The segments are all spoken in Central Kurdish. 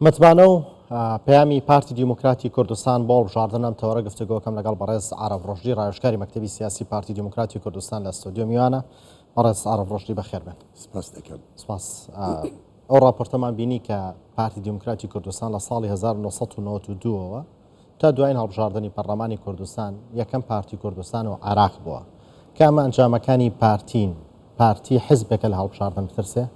متمانە و پەیامی پارتی دیموکراتی کوردستان بۆ هەڵبژاردن ئەم تەوەرە گفتوگۆکەم لەگەڵ بەڕێز عەرەب ڕۆژدی ڕاوێژکاری مەکتەبی سیاسی پارتی دیموکراتی کوردستان لە ستۆدیۆ میوانە. بەڕێز عەرەب ڕۆژدی بەخێر بێن. سپاس دەکەم. سپاس. ئەو ڕاپۆرتەمان بینی کە پارتی دیموکراتی کوردستان لە ساڵی 1992ەوە تا دوایین هەڵبژاردنی پەرلەمانی کوردستان یەکەم پارتی کوردستان و عێراق بووە. کە ئەمە ئەنجامەکانی پارتین، پارتی حزبێکە لە هەڵبژاردن بترسێ؟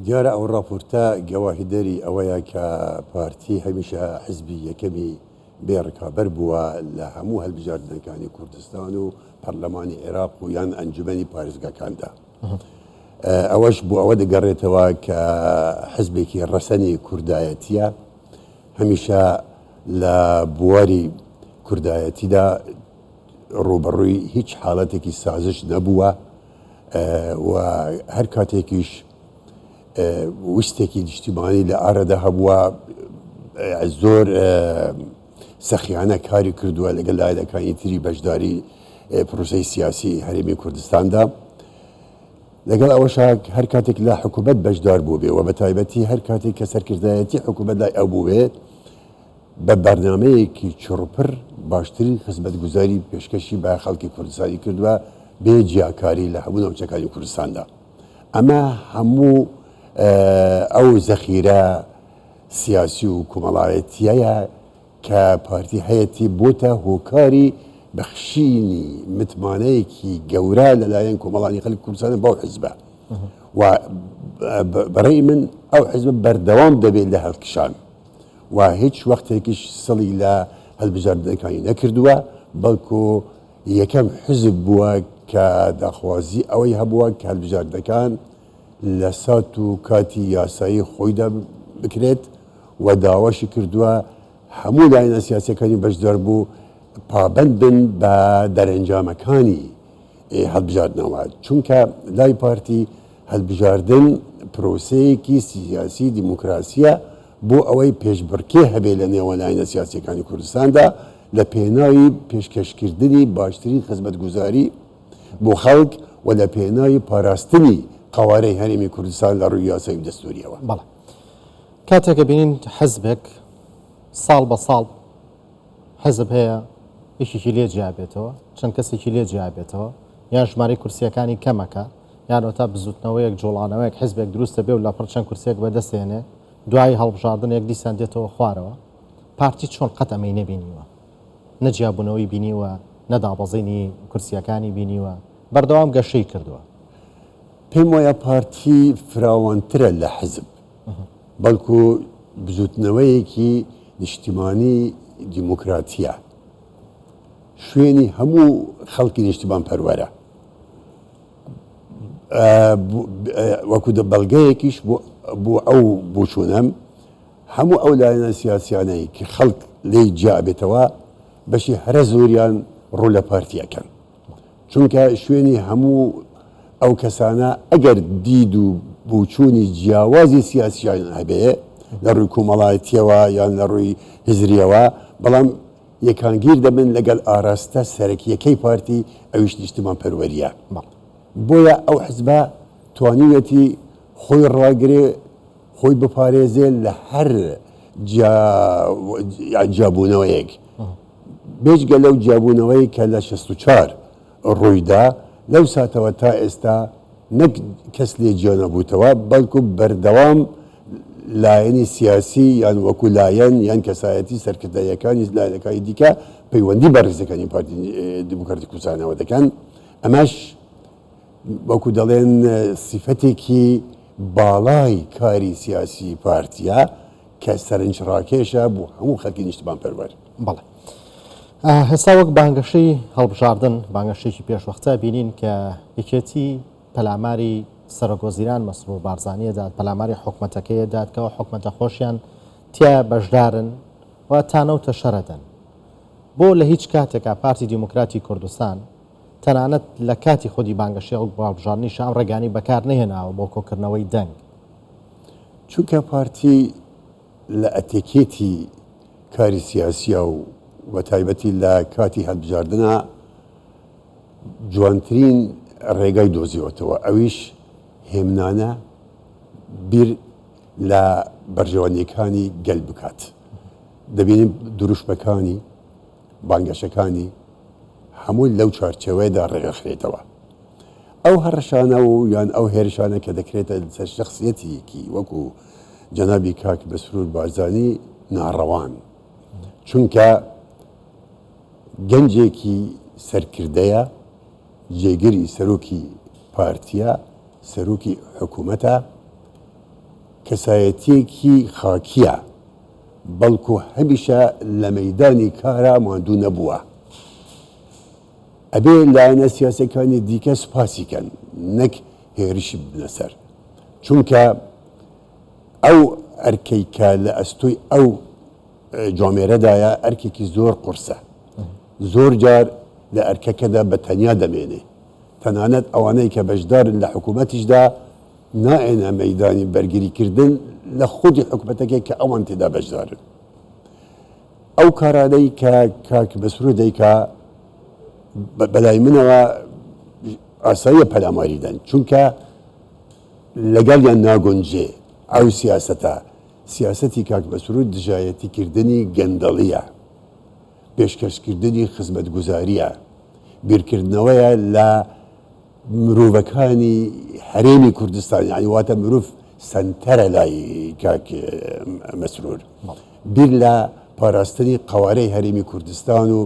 دیارە ئەو ڕاپۆرتە گەواهیدەری ئەوەیە کە پارتی هەمیشە حزبی یەکەمی بێ ڕکابەر بووە لە هەموو هەلبژاردنەکانی کوردستان و پەرلەمانی عێراق و یان ئەنجومەنی پارێزگاکاندا. ئەوەش بۆ ئەوە دەگەڕێتەوە کە حزبێکی ڕەسەنی کوردایەتیە، هەمیشە لە بواری کوردایەتیدا ڕووبەڕووی هیچ حاڵەتێکی سازش نەبووە و هەر کاتێکیش ویستێکی نیشتیمانی لە ئارەدا هەبووە زۆر سەخیانە کاری کردووە لەگەڵ لایەنەکانی تری بەشداری پرۆسەی سیاسی هەرێمی کوردستاندا. لەگەڵ ئەوەشا هەر کاتێک لە حکوومەت بەشدار بووبێ و بە تایبەتی هەر کاتێک کە سەرکردایەتی حکوومەت لای ئەو بووبێ بە بەرنامەیەکی چڕوپڕ باشترین خزمەتگوزاری پێشکەشی بە خەڵکی کوردستانی کردووە بێ جیاکاری لە هەموو ناوچەکانی کوردستاندا. ئەمە هەموو ئەو زەخیرە سیاسی و کۆمەڵایەتییەیە کە پارتی هەیەتی بۆتە هۆکاری بەخشینی متمانەیەکی گەورە لەلایەن کۆمەڵانی خەڵکی کوردستان بەو حزبە و بەڕێی من ئەو حزبە بەردەوام دەبێت لە هەڵکشان و هیچ وەختێکیش سڵی لە هەلبژاردنەکانی نەکردووە بەڵکو یەکەم حزب بووە کە داخوازی ئەوەی هەبووە کە هەلبژاردنەکان لە سات و کاتی یاسایی خۆیدا بکرێت و داواشی کردووە هەموو لایەنە سیاسیەکانی بەشداربوو پابەند بن بە دەرەنجامەکانی هەڵبژاردنەوە، چونکە لای پارتی هەلبژاردن پرۆسەیەکی سیاسی دیموکراسیە بۆ ئەوەی پێشبڕکێ هەبێ لە نێوان لایەنە سیاسیەکانی کوردستاندا لە پێناوی پێشکەشکردنی باشترین خزمەتگوزاری بۆ خەڵک و لە پێناوی پاراستنی قەوارەی هەرێمی کوردستان لە ڕووی یاسایی و دەستووریەوە. بەڵێ. کاتێک ئەبینین حزبێک ساڵ بە ساڵ حزب هەیە یەکێکی لێ جیابێتەوە، چەند کەسێکی لێ جیابێتەوە، یان ژمارەی کورسیەکانی کەمەکە، یان ئەوتا بزوتنەوەیەک، جوڵانەوەیەک، حزبێک دروست دەبێ و لەپڕ چەند کورسیەک بەدەست دێنێ، دوایی هەڵبژاردنێک دیسان دێتەوە خوارەوە. پارتی چۆن قەت ئەمەی نەبینیوە؟ نە جیابوونەوەی بینیوە، نە دابەزینی کورسییەکانی بینیوە، بەردەوام گەشەی کردووە. پێم وایە پارتی فراوانترە لە حزب، بەڵکو بزووتنەوەیەکی نیشتیمانی دیموکراتییە، شوێنی هەموو خەڵکی نیشتیمانپەروەرە. وەکو بەڵگەیەکیش بۆ ئەو بۆچوونەم، هەموو ئەو لایەنە سیاسیانەی کە خەڵک لێی جیا ئەبێتەوە بەشی هەرە زۆریان ڕوو لە پارتی ئەکەن چونکە شوێنی هەموو ئەو کەسانە ئەگەر دید و بوچوونی جیاوازی سیاسیان هەبێ لە ڕووی کۆمەڵایەتیەوە یان لە ڕووی هزریەوە بەڵام یەکانگیر دەبن لەگەڵ ئاراستە سەرەکیەکەی پارتی ئەویش نیشتمان پەروەریە بۆیە ئەو حزبە توانیویەتی خۆی ڕاگرێ خۆی بپارێزێ لە هەر جیابوونەوەیەک بێجگە لەو جیابوونەوەی کە لە 64 ڕوویدا لەو ساتەوە تا ئێستا نەک کەس لێ جیا نەبووتەوە بەڵکو بەردەوام لایەنی سیاسی یان وەکو لایەن یان کەسایەتی سەرکردایەکانی لایەنەکانی دیکە پەیوەندی بە ڕیزەکانی پارتی دیموکراتی کوردستانەوە دەکەن ئەمەش وەکو دەڵێن سیفەتێکی باڵای کاری سیاسی پارتیە کە سەرنجڕاکێشە بۆ هەموو خەڵکی نیشتمانپەروەر. بەڵێ. ئێستا وەک بانگەشەی هەڵبژاردن، بانگەشەیەکی پێشوەختە بینین کە یەکێتی پەلاماری سەرۆکوەزیران مەسرور بارزانی ئەدات، پەلاماری حکومەتەکەی ئەدات کە ئەو حکومەتە خۆشیان تیایا بەشدارن و تانە و تەشەر ئەدەن. بۆ لە هیچ کاتێکا پارتی دیموکراتی کوردستان تەنانەت لە کاتی خودی بانگەشەی هەڵبژاردنیشا ئەم ڕێگانەی بەکار نەهێناوە بۆ کۆکردنەوەی دەنگ. چونکە پارتی لە ئەتێکێتی کاری سیاسیە و بە تایبەتی لە کاتی هەلبژاردنا جوانترین ڕێگای دۆزیوەتەوە ئەویش هێمنانە بیر. لە بەرژەوەندیەکانی گەل بکات. دەبینین دروشمەکانی، بانگەشەکانی هەموو لەو چوارچێوەیەدا ڕێکئەخرێتەوە. ئەو هەڕەشانە و یان ئەو هێرشانە کە دەکرێتە سەر شەخسیەتێکی وەکو جەنابی کاک مەسرور بارزانی ناڕەوان. چونکە گەنجێکی سەرکردەیە، جێگری سەرۆکی پارتیە، سەرۆکی حکوومەتە، کەسایەتیەکی خاکیە، بەڵکو هەمیشە لە مەیدانی کارا ماندوو نەبووە. ئەبێ لایەنە سیاسیەکانی دیکە سوپاسی کەن نەک هێرشی ببنە سەر. چونکە ئەو ئەرکەی کە لە ئەستۆی ئەو جوامێرەدایە ئەرکێکی زۆر قورسە. زۆر جار لە ئەرکەکەدا بە تەنیا دەمێنێ. تەنانەت ئەوانەی کە بەشدارن لە حکوومەتیشدا نایەنە مەیدانی بەرگریکردن لە خودی حکومەتەکەی کە ئەوان تێدا بەشدارن. ئەو کارانەی کە کاک مەسرور دەیکا بەلای منەوە ئاساییە پەلاماری دەن، چونکە لەگەڵیان ناگونجێ ئەو سیاسەتە. سیاسەتی کاک مەسرور دژایەتیکردنی گەندەڵییە، پێشکەشکردنی خزمەتگوزارییە، بیرکردنەوەیە لە مرۆڤەکانی هەرێمی کوردستان، یانی واتە مرۆڤ سەنتەرە لای کاک مەسرور، بیر لە پاراستنی قەوارەی هەرێمی کوردستان و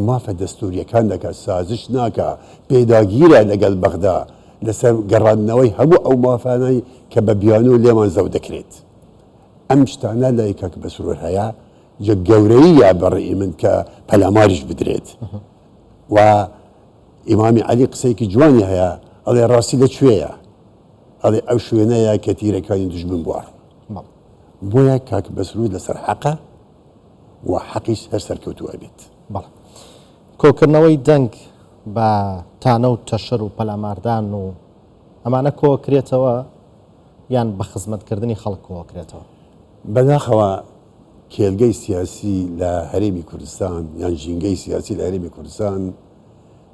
مافە دەستوریەکان دەکات، سازش ناکا، پێداگیرە لەگەڵ بەغدا لەسەر گەڕاندنەوەی هەموو ئەو مافانەی کە بە بیانوو لێمان زەوت دەکرێت. ئەم شتانە لای کاک مەسرور هەیە، جە گەورەییە بە ڕێی من کە پەلاماریش بدرێت. و ئیمامی عەلی قسەیەکی جوانی هەیە ئەڵێ ڕاستی لە کوێیە؟ ئەڵێ ئەو شوێنەیە کە تیرەکانی دوژمن بوار. بۆیە کاک مەسرور لەسەر حەقە و حەقیش هەر سەرکەوتوو ئەبێت. بەڵێ. کۆکردنەوەی دەنگ بە تانە و تەشەر و پەلاماردان و ئەمانە کۆکرێتەوە یان بە خزمەتکردنی خەڵک کۆکرێتەوە؟ بەداخەوە کێلگەی سیاسی لە هەرێمی کوردستان یان ژینگەی سیاسی لە هەرێمی کوردستان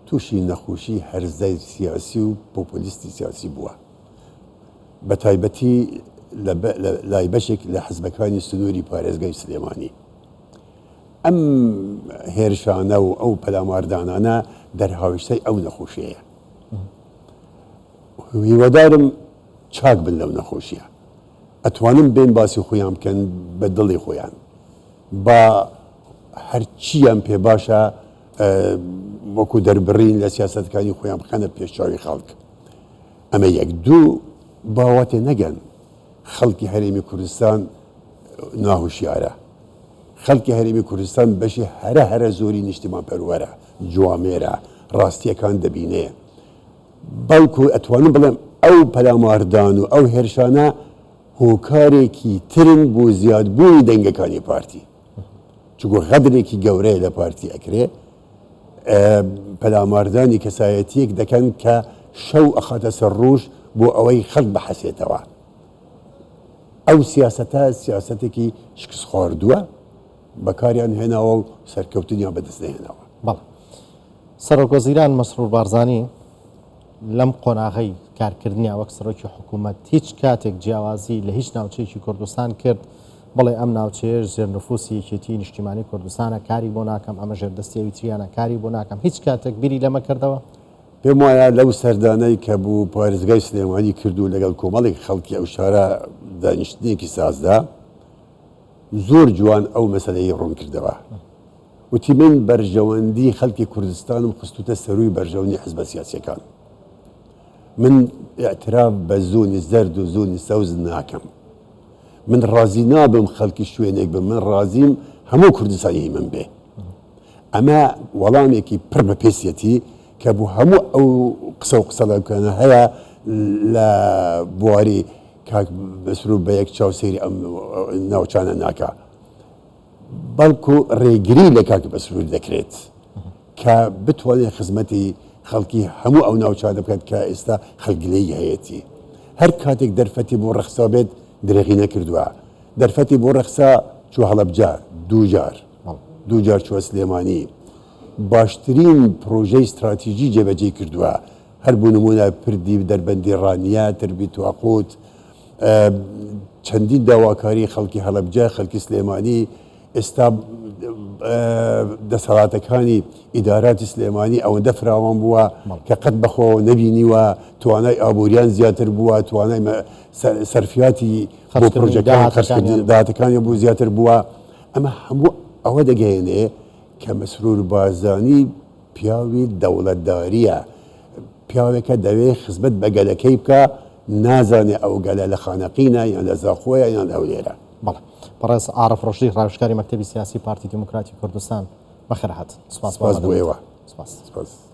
تووشی نەخۆشی هەرزەی سیاسی و پۆپۆلیستی سیاسی بووە. بە تایبەتی لە لای بەشێک لە حزبەکانی سنووری پارێزگای سلێمانی. ئەم هێرشانە و ئەو پەلاماردانانە دەرهاویشتەی ئەو نەخۆشیەیە. هیوادارم چاک بن لەو نەخۆشیە. ئەتوانن بێن باسی خۆیان بکەن بە دڵی خۆیان. با هەرچیان پێ باشە وەکو دەربڕین لە سیاسەتەکانی خۆیان بخەنە پێش چاوی خەڵک. ئەمە یەک. دوو، با وا تێنەگەن خەڵکی هەرێمی کوردستان ناهوشیارە. خەڵکی هەرێمی کوردستان بەشی هەرە هەرە زۆری نیشتیمانپەروەرە، جوامێرە، ڕاستییەکان دەبینێ. بەڵکو ئەتوانم بڵێم ئەو پەلاماردان و ئەو هێرشانە هۆکارێکی ترن بۆ زیادبوونی دەنگەکانی پارتی. چونکە غەدرێکی گەورەیە لە پارتی ئەکرێ. پەلاماردانی کەسایەتیەک دەکەن کە شەو ئەخاتە سەر ڕوژ بۆ ئەوەی خەڵک بحەسێتەوە. ئەو سیاسەتە سیاسەتێکی شکستخواردووە، بەکاریان هێناوە و سەرکەوتنیان بەدەست نەهێناوە. بەڵێ. سەرۆکوەزیران مەسرور بارزانی لەم قۆناغەی کارکردنیا وەک سەرۆکی حکوومەت هیچ کاتێک جیاوازی لە هیچ ناوچەیەکی کوردستان کرد بڵێ ئەم ناوچەیەش ژێر نفوسی یەکێتیی نیشتیمانی کوردستانە کاری بۆ ناکەم، ئەمە ژێردەستی ئەوی تریانە کاری بۆ ناکەم، هیچ کاتێک بیری لەمە کردەوە؟ پێم وایە لەو سەردانەی کە بۆ پارێزگای سلێمانی کرد و لەگەڵ کۆمەڵێک خەڵکی ئەو شارە دانیشتنێکی سازدا، زۆر جوان ئەو مەسەلەی ڕوون کردەوە. وتی من بەرژەوەندی خەڵکی کوردستانم خستووتە سەرووی بەرژەوەندی حزبە سیاسیەکان. من ئیعتراف بە زۆنی زەرد و زۆنی سەوز ناکەم. من ڕازی نابم خەڵکی شوێنێک بم، من ڕازیم هەموو کوردستان هی من بێ. ئەمە وەڵامێکی پڕ بە پێسیەتی کە بۆ هەموو ئەو قسە و قسەڵەکانە هەیە لە بواری کاک مەسرور بە یەک چاو سەیری ئەم ناوچانە ناکا. بەڵکو ڕێگری لە کاک مەسرور دەکرێت کە بتوانێت خزمەتی خەڵکی هەموو ئەو ناوچانە بکات کە ئێستا خەڵک گلەیی هەیەتی. هەر کاتێک دەرفەتی بۆ ڕەخسا بێت درێغی نەکردووە. دەرفەتی بۆ ڕەخسا چووە هەڵەبجە دووجار، دووجار چووە سلێمانی. باشترین پڕۆژەی ستراتیژی جێبەجێی کردووە. هەر بۆ نموونە پردی دەربەندی ڕانیە، تربی تواقوت. چەندین داواکاری خەڵکی هەڵەبجە، خەڵکی سلێمانی، ئێستا دەسەڵاتەکانی ئیداراتی سلێمانی ئەوەندە فراوان بووە کە قەت بەخۆوە نەبینیوە، توانای ئابووریان زیاتر بووە، توانای سەرفیاتی بۆ پرۆژەکان خەرجکردنی داهاتەکانیان بۆ زیاتر بووە. ئەمە هەموو ئەوە دەگەیەنێ کە مەسرور بارزانی پیاوی دەوڵەتدارییە، پیاوێکە دەوێ خزمەت بە گەلەکەی بکا، نازانێ ئەو گەلە لە خانەقینە یان لە زاخۆیە یان لە هەولێرە. بەڵێ. بەڕێز عارف ڕۆشدی ڕاوێژکاری مەکتەبی سیاسی پارتی دیموکراتی کوردستان بەخێرهاتن. سپاس بۆ سپاس بۆ ئامادەبوونتان. ئێوە. سپاس. سپاس.